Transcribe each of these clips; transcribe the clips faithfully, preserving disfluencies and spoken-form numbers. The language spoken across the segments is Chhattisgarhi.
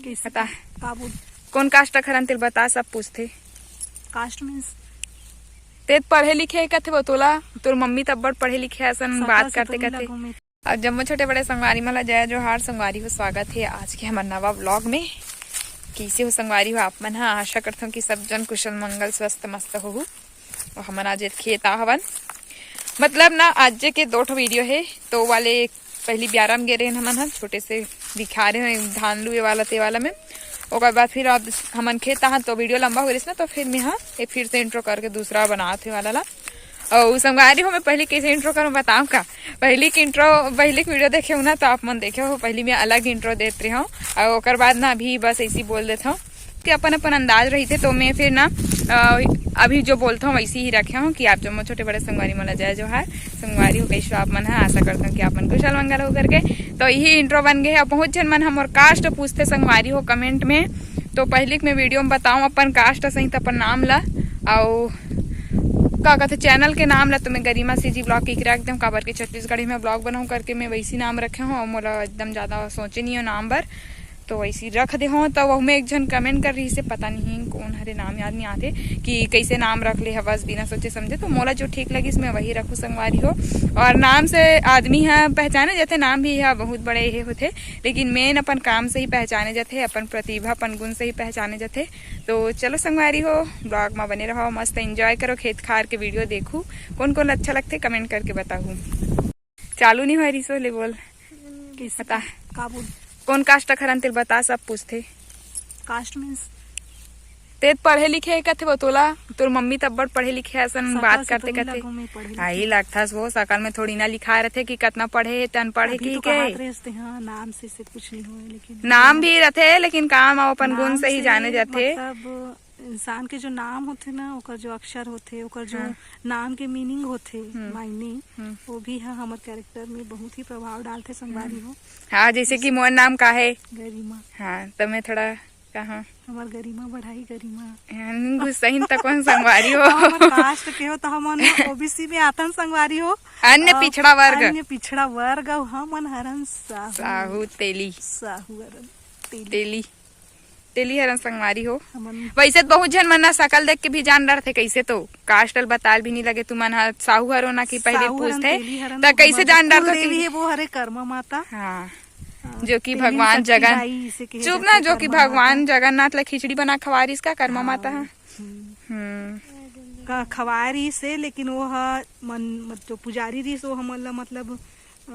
कैसे बता। का बोल? कौन कास्ट हरन तेल बता, सब पूछथे। Caste means? ते पढ़े लिखे हे कथे वो तोला, तोर मम्मी तब बड़ पढ़े लिखे असन बात करते कथे। अब जम्मो छोटे बड़े संगवारी मन ला जय जोहार। संगवारी हो, स्वागत हे आज के हमर नवा व्लॉग में। कइसे हो संगवारी हो आप मन ह? आशा करथों कि सब जन कुशल मंगल स्वस्थ मस्त होहू। और हमन आज खेत आ हवन, मतलब ना आज के दो ठो वीडियो हे। तो वाले पहली ब्यारा में गे रहेन हमन ह, छोटे से दिखा रहे हैं धान लुए वाला ते वाला में। ओकर बाद फिर अब हमन खेत आहन तो वीडियो लंबा हो रहिस ना, तो फिर मैं हा ये फिर से इंट्रो करके दूसरा बनात हे वाला ला। और संगवारी हो, मैं पहली कैसे इंट्रो करूँ बताऊँ का? पहली के इंट्रो, पहली के वीडियो देखे हो ना तो आप मन देखे हो, पहली मैं अलग इंट्रो देत रहे हूँ और ओकर बाद ना अभी बस ऐसी बोल देता हूँ कि अपन अपन अंदाज रहिथे। तो मैं फिर ना अ, अभी जो बोलता हूँ वैसे ही रखे हूँ कि आप जम्मो छोटे बड़े संगवारी मोला जय जोहार। संगवारी हो कैसे आप मन ह? आशा करता हूँ कि आप मन कुशल मंगल हो करके। तो यही इंट्रो बन गए है। अब बहुत झन मन ह मोर कास्ट पूछथे संगवारी हो कमेंट में। तो पहले के मैं वीडियो में बताऊँ अपन कास्ट सहित अपन नाम ला, अउ का कहते चैनल के नाम ला तो मैं गरिमा सीजी ब्लॉग की रख देहूँ, काबर के छत्तीसगढ़ी में ब्लॉग बनाऊँ करके मैं वैसी नाम रखे हूँ और मोला एकदम ज्यादा सोचे नहीं हो नाम बर, तो वैसी रख दे हो। तो वहू में एक झन कमेंट कर रही से, पता नहीं कौन हरे, नाम याद नहीं आते कि कैसे नाम रख ले हवस बिना सोचे समझे। तो मोला जो ठीक लगिस मैं वही रखूँ संगवारी हो। और नाम से आदमी ह पहचाने जाथे, नाम भी ह बहुत बड़े ये होथे, लेकिन मेन अपन काम से ही पहचाने जाथे, अपन प्रतिभा अपन गुण से ही पहचाने जाथे। तो चलो संगवारी हो, ब्लॉग में बने रहो, मस्त एंजॉय करो, खेत खार के वीडियो देखू, कौन कौन अच्छा लगथे कमेंट करके बताहू। चालू नहीं हो रिसो ले बोल। कैसे? बता। का बोल? कौन कास्ट हरन तेल बता, सब पूछथे। Caste means? ते पढ़े लिखे हे कथे वो तोला, तोर मम्मी तब बड़ पढ़े लिखे असन बात करते कथे। आई लगथस वो, सकल में थोड़ी ना लिखा रहथे कि कतना पढ़े हे, ते अनपढ़ हे कि के। हाँ, नाम से, से कुछ नहीं होए, लेकिन नाम भी रहथे लेकिन काम अउ अपन गुण से ही जाने जाथे। मतलब इंसान के जो नाम होथे ना, ओकर जो अक्षर होथे, ओकर जो हाँ। नाम के मीनिंग होथे, हम्म। मायने, हम्म। वो भी ह हमर कैरेक्टर में बहुत ही प्रभाव डालथे संगवारी हो। हाँ, जैसे कि मोर नाम का है? गरिमा। हाँ, तो मैं थोड़ा कहा। हमर गरिमा बढ़ाई गरिमा। हाँ, गुस्सा ही तक कौन संगवारी हो? हमर कास्ट के हो तो हमन ओबीसी में आथन संगवारी हो। अन्य अ, पिछड़ा वर्ग। अन्य पिछड़ा वर्ग अउ हमन हरन साहू। साहू तेली। साहू हरन तेली। तेली। तेली हरन संगवारी हो। हमन वैसे तो बहुत झन मन ना सकल देख के भी जान डरथे, कैसे तो कास्ट ल बताल भी नहीं लगे। तुमन ह साहू हरो ना कि पहले साहू हरन, पूछथे, तेली हरन, त कैसे हमर जान डरथे कुल देवी कि हे वो हरे कर्मा माता। हाँ। हाँ, जो कि तेली भगवान शक्ति जगन-, बाई इसे कहे चुप जाथे, ना, जो कि कर्मा भगवान माता। जगन्नाथ ला खिचड़ी बना खवा रहिस का कर्मा हाँ। माता ह। हम्म। हम्म। का खवा रहिस हे, लेकिन वो ह मन, मत-, जो पुजारी रहिस, वो हमन ला मतलब अ,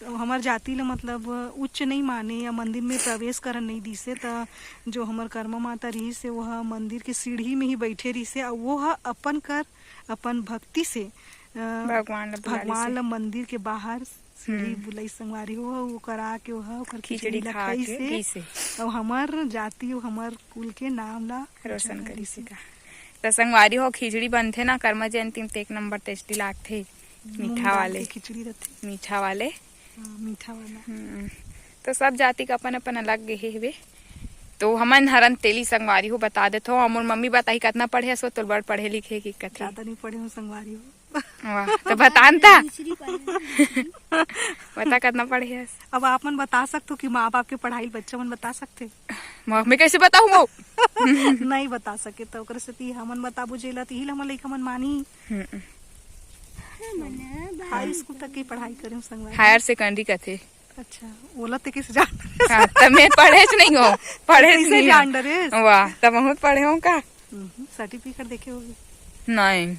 हमर जाति ल मतलब उच्च नहीं माने या मंदिर में प्रवेश करन नहीं दिसे, त जो हमर कर्मा माता रहिस हे, वो ह मंदिर के सीढ़ी में ही बैठे रहिस हे, अउ वो ह अपन कर, अपन भक्ति से, अ, भगवान ल बुला भगवान लिस हे। ल मंदिर के बाहर सीढ़ी हम्म। बुलाइस संगवारी हो, ओकर आके वो ह ओकर खिचड़ी खिचड़ी ल खा खाइस के हे, गइस हे। अउ हमर जाति अउ हमर कुल के नाम ला रोशन ऊंचा करिस हे करिस हे। का। त संगवारी हो, खिचड़ी बनथे ना कर्मा जयंती में, त एक नंबर टेस्टी लागथे। मूंग मीठा दाल वाले। के खिचड़ी रथे। मीठा वाले। हाँ, मीठा वाला। हम्म। तो सब जाति का अपन अपन अलग गे हे हवे। तो हमन हरन तेली संगवारी हो, बता देथो। अउ मोर मम्मी बताही कतना पढ़े हस, तोर बड़ पढ़े लिखे कि कथे। ज्यादा नहीं पढ़े हो संगवारी हो। वाह, तो बतान ता। दूसरी पढ़े। बता कतना पढ़े हस। अब आप मन बता सकथो कि माँ बाप के पढ़ाई बच्चा मन बता सकथे। मैं, मैं कैसे बताऊँ वो? नहीं बता सके तो ओकरे सेती हमन बताबो जेला, तिही ल हमन लइका मन मानी। हम्म। हाई स्कूल तक की पढ़ाई करे हूँ संगवारी। हायर सेकेंडरी कथे। अच्छा, ओला ते कैसे जान? हाँ, त मैं पढ़े च नहीं हो, पढ़े च कैसे नहीं हो। जान डरे? वाह, त बहुत पढ़े हो का? हम्म, सर्टिफिकेट देखे होगे? नहीं।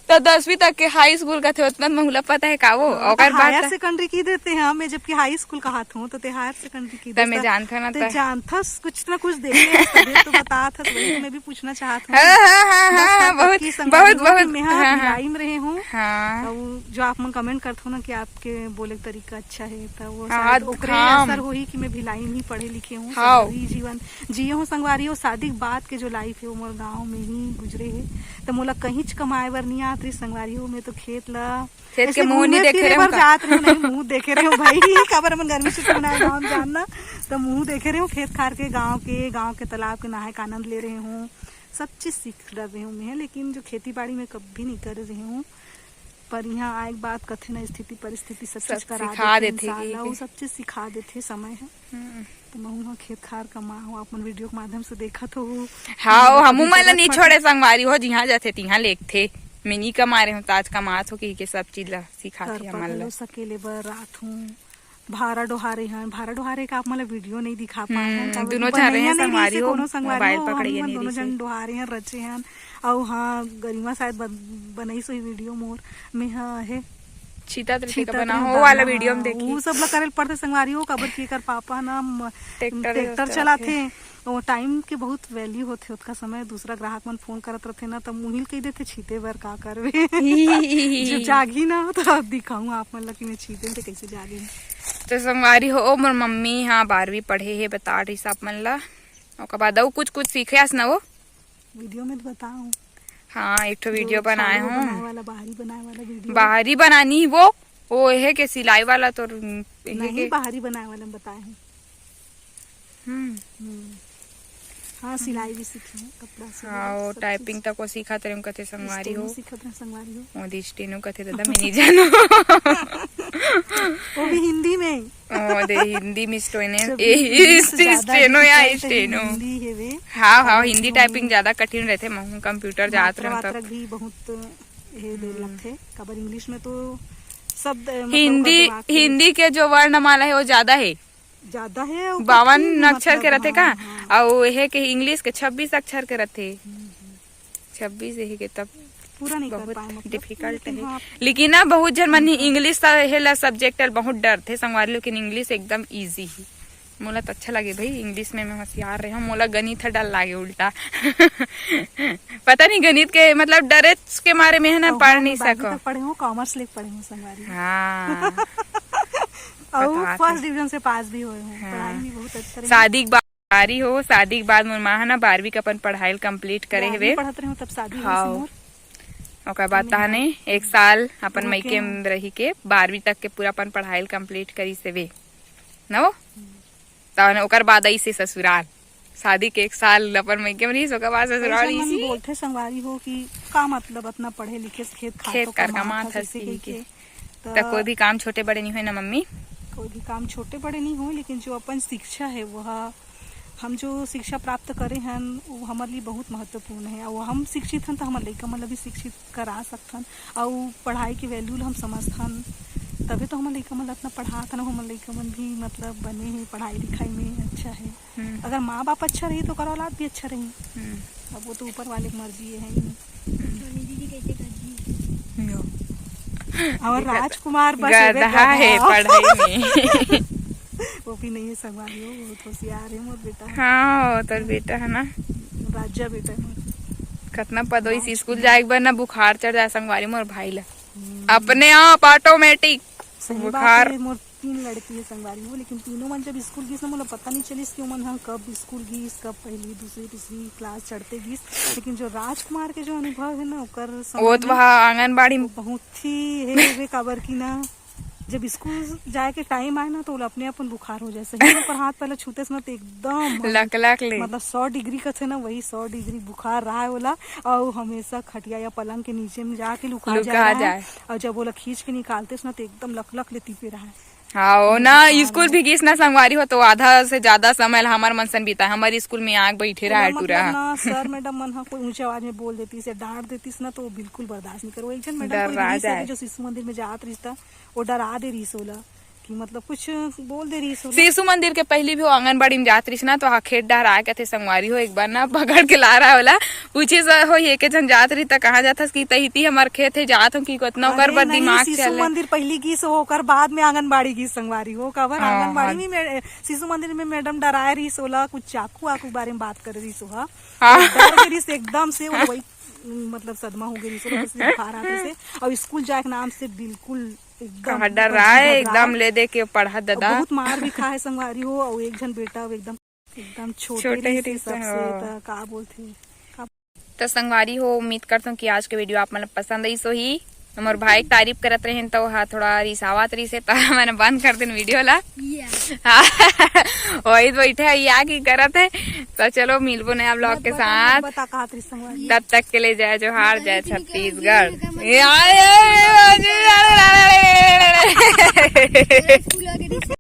त दसवीं तक के हाई स्कूल कथे, उतना त महूला पता है का वो? हाँ, ओकर त बाद हायर त सेकेंडरी की देते हैं हमें, जबकि हाई स्कूल कहात हूँ, तो ते हायर सेकेंडरी की त मैं देता। जानत हूँ ना ते त। जानथस, कुछ ना कुछ देखे हस, तभी तो बतात हस, वही तो मैं भी पूछना चाहत हूँ। हाँ, हाँ, हाँ, बस हाँ, तब तक बहुत, की संगवारी बहुत, हो कि बहुत, मैं हाँ, हाँ, हाँ। भिलाई में रहे हूँ। हाँ। और जो आप मन कमेंट करत हो ना कि आपके बोले के तरीका अच्छा है, तो वो हाँ, शायद ओकरे हाँ। असर होही कि मैं भिलाई में ही पढ़े लिखे हूँ। हाँ। शहरी जीवन जिए हूँ संगवारी हो, शादी के बाद के जो लाइफ है, वो मोर गाँव में ही गुजरे है। तो मोला कहीं च कमाए बर नहीं आत रही संगवारी हो, मैं तो खेत ला खेत के ऐसे मुंह नहीं घूमे देखे फिरे रहे बर का? जात रहे, नहीं, मुंह देखे रहे हूँ भाई, काबर हमन गर्मी छुट्टी मनाए गाँव में जान ना, तो मुंह देखे रहे हूँ खेत खार के, गाँव के, गाँव के तालाब के नहाए के आनंद ले रहे हूँ, सब चीज सीख डर रहे हूँ मैं, लेकिन जो खेती बाड़ी में कभी नहीं करे रहे हूँ। पर यहाँ आए के बाद कथे ना, स्थिति परिस्थिति सब सब चीज करा सिखा देथे देथे इंसान कि ला, वो सब चीज सिखा देथे समय है। हम्म। तो महू ह खेत खार कमा हो, आप मन वीडियो के माध्यम से देखत हो। हाँ, हमू मन ला नी छोड़े संगवारी हो, जिहाँ जाथे तिहाँ लेगथे। मैं नी कमा रहे हूँ, तो आज कमात हो, कहिके सब चीज ला सिखाथे हमन ला। सकेले बर रात हूँ, भारा डोहारे हन, भारा डोहारे का आप मन ला वीडियो नहीं दिखा पाए हन, हम्म, काबर दोनों कि झन रहे बनइया नहीं संगवारी रहिसे हो, कोनो संगवारी mobile हो, पकड़इया हमन नहीं दोनों रहिसे। जन डोहारे हन, रचे हन। अउ हाँ, गरिमा शायद बन-, बनइस होही वीडियो मोर, में हा हे। चीता तो ठीक ठीक है, बना हो, वाला वीडियो में देखी। वो सब ला करे ल पड़थे संगवारी हो, काबर कि एकर पापा ना म-, ट्रैक्टर ट्रैक्टर चलाथे। चलाथे। वो टाइम के बहुत वैल्यू होथे, ओतका समय दूसरा ग्राहक मन फोन करत रथे ना, तब मुहिल कह देथे, "छीते बर का करबे?" जब जागी ना, तो अब दिखाऊं आप मन ला कि मैं छीते से कैसे जागी। तो संगवारी हो, मोर मम्मी हाँ बारहवीं पढ़े हे, बता रही आप मन ला। ओकर बाद अउ कुछ कुछ सीखे आस ना वो। वीडियो में तो बताऊं। हाँ, एक ठो वीडियो बनाए हूँ। बाहरी बनाए वाला वीडियो। बाहरी बनानी वो, वो हे के सिलाई वाला तो, नहीं, बाहरी बनाए वाला में बताए हूँ। हम्म। हम्म। हाँ, सिलाई भी सीखे हैं, कपड़ा सिलाई, हाँ, वो सब टाइपिंग चीज। तक वो सीखत रहे, कथे संगवारी हो। स्टेनो सीखत रहे, संगवारी हो। वो दी स्टेनो कथे, दादा, मैं नहीं जानू। वो भी हिंदी में। ओ, दे हिंदी में स्टेनो, जब ए, हिंदी से ज्यादा स्टेनो या difficult स्टेनो। हिंदी है वे। हाँ, हाँ, हिंदी टाइपिंग ज्यादा कठिन रहथे। महू कंप्यूटर जात मात्रा रहूं तब। वात्रा भी बहुत ये दे लगथे, काबर इंग्लिश में तो शब्द, मतलब, हिंदी, ओकर दिमाग के हिंदी के जो वर्णमाला है, वो ज्यादा है। ज्यादा है, वो बावन कठिन, अक्षर के मतलब, रथे का? हाँ, हाँ। अउ एहे के इंग्लिश के छब्बीस अक्षर के रथे। हम्म, हम्म। छब्बीस एहे के तब पूरा नहीं कर बहुत पाए, मतलब, difficult लेकिन है। हाँ। लेकिन ना, बहुत झन मन ही इंग्लिश सा एहे ला subject ला बहुत डरथे संगवारी, लेकिन इंग्लिश एकदम easy ही। मोला तो अच्छा लगे भाई, इंग्लिश में मैं होशियार रहे हूँ, मोला गणित ह डर लागे उल्टा। पता नहीं गणित के, मतलब, डरे के मारे में है ना, पढ़ नहीं सको। पढ़े हूँ, कॉमर्स लेके पढ़े हूँ संगवारी। हाँ। अउ फर्स्ट डिवीजन से पास भी होए हूँ, हाँ। पढ़ाई में बहुत अच्छा रही। शादी के बाद, हो, शादी के बाद मोर माँ है ना बारहवीं के अपन पढ़ाई complete करे हवे। पढ़त रहे हूँ तब शादी होइस मोर। ओकर बाद तहने एक साल अपन मइके में रही के बारहवीं तक के पूरा अपन पढ़ाई complete करिस हवे। न वो? तहने ओकर बाद आइस हे ससुराल। शादी के एक साल अपन मइके में रहिस, ओकर बाद ससुराल आइस। बोलथे संगवारी हो कि का मतलब अतना पढ़े लिखे से खेत खार खेत तो कर कमात कमात हस हस कहिके। कहिके। त कोई भी काम छोटे बड़े नहीं होय ना मम्मी? कोई भी काम छोटे बड़े नहीं होय, लेकिन जो अपन शिक्षा है, वह हम जो शिक्षा प्राप्त करे हन, वो हमर लिए बहुत महत्वपूर्ण है। अउ हम शिक्षित हन, त हमर लइका मन ला भी शिक्षित करा सकथन, अउ पढ़ाई के value ला हम समझथन, तभे तो हमर लइका मन ला अतना पढ़ात हन, हमर लइका मन भी, मतलब, बने हे पढ़ाई लिखाई में, अच्छा है। हम्म। अगर माँ बाप अच्छा रही, तो ओकर औलाद भी अच्छा रही। हम्म। अब वो तो ऊपर वाले की मर्जी है ही। हम्म। और राजकुमार बस एबे गधा है गधा। पढ़ाई में। वो भी नहीं है संगवारी हो, बहुत होशियार है मोर बेटा। हाँ, वो तोर बेटा है ना। राजा बेटा है मोर। कतना पदोई से स्कूल जाए के बाद ना बुखार चढ़ जाए संगवारी मोर भाई ला। हम्म। अपने आप automatic सही बात बुखार। है, मोर तीन लड़की है संगवारी हो, लेकिन तीनों मन जब स्कूल गिस ना, मोला पता नहीं चलिस कि ओमन ह कब स्कूल गिस, कब पहली, दूसरी, तीसरी क्लास चढ़ते गिस। लेकिन जो राजकुमार के जो अनुभव है ना, ओकर समय वो तो में वहाँ आंगनबाड़ी वो बहुत ही है, वे काबर की ना, जब स्कूल जाए के टाइम आए ना, तो ओला अपने अपन बुखार हो जाए। सही में ओकर हाथ पहले छूते से ना, तो एकदम लकलक ले। मतलब, सौ डिग्री कथे ना, वही सौ डिग्री बुखार रहा है ओला। और हमेशा खटिया या पलंग के नीचे में जाके लुका लुका जाए रहा है। जाए। और जब ओला खींच के निकालते से ना, तो एकदम लकलक ले तीपे रहा है। हाँ, वो ना, स्कूल भी गिस ना संगवारी हो, तो आधा से ज्यादा समय ला हमर मन सन बिता, हमर स्कूल में आग बैठे रहा है मतलब टूरा। ना, सर मैडम मन ह कोई ऊंचे आवाज में बोल देतिस या डांट देतिस ना, तो वो बिल्कुल बर्दाश्त नहीं करो। एक जन मैडम कोई डरा रहिस है, जाए। जो शिशु मंदिर में जात रहिस था, वो डरा दे रहिस ओला कि, मतलब, कुछ बोल दे रहिस ओला। शिशु मंदिर के पहली भी वो आंगनबाड़ी में जात रहिस ना, तो हा खेत डहर आए कथे संगवारी हो, एक बार ना पकड़ के ला रहा है ओला। पूछिस हो, ये के जन जात रही त कहाँ जात हस? कि तही ती हमर खेत है, जात हूँ कि कतना ओकर अरे बर नहीं, दिमाग शिशु चले। मंदिर पहली गिस हो, ओकर बाद में आंगनबाड़ी गिस संगवारी हो। काबर हाँ, आंगनबाड़ी हाँ। में मै-, शिशु मंदिर में मैडम डराए रहिस ओला, कुछ चाकू वाकू के बारे में बात करे रहिस हो। हाँ। तो डर गे रहिस एकदम से, वो वही, मतलब, सदमा हो गे रहिस ओला, बस बुखार आते से। और स्कूल जाए के नाम से बिल्कुल एकदम कहाँ डर रहा है, एकदम ले दे के पढ़ा और दादा। बहुत मार भी खा है संगवारी हो, और एक जन बेटा एकदम एकदम छोटे छोटे रहिस हे रहिस सबसे, हाँ। त का बोलथे, का तो संगवारी हो, उम्मीद करथों कि आज के वीडियो आप मन ला पसंद आइस होही। हमर भाई के तारीफ करत रहेन, तो हा थोड़ा रिसावत रहिस हे, त मैंने बंद कर देन वीडियो ला। हाँ। वही तो बैठे है, या की करत है। तो चलो, मिलबो नया vlog के साथ। बता, कहा थी संगवारी। तब तक के लिए जय जोहार, जय छत्तीसगढ़। ये आए, आए, आए, आए, आए, आए।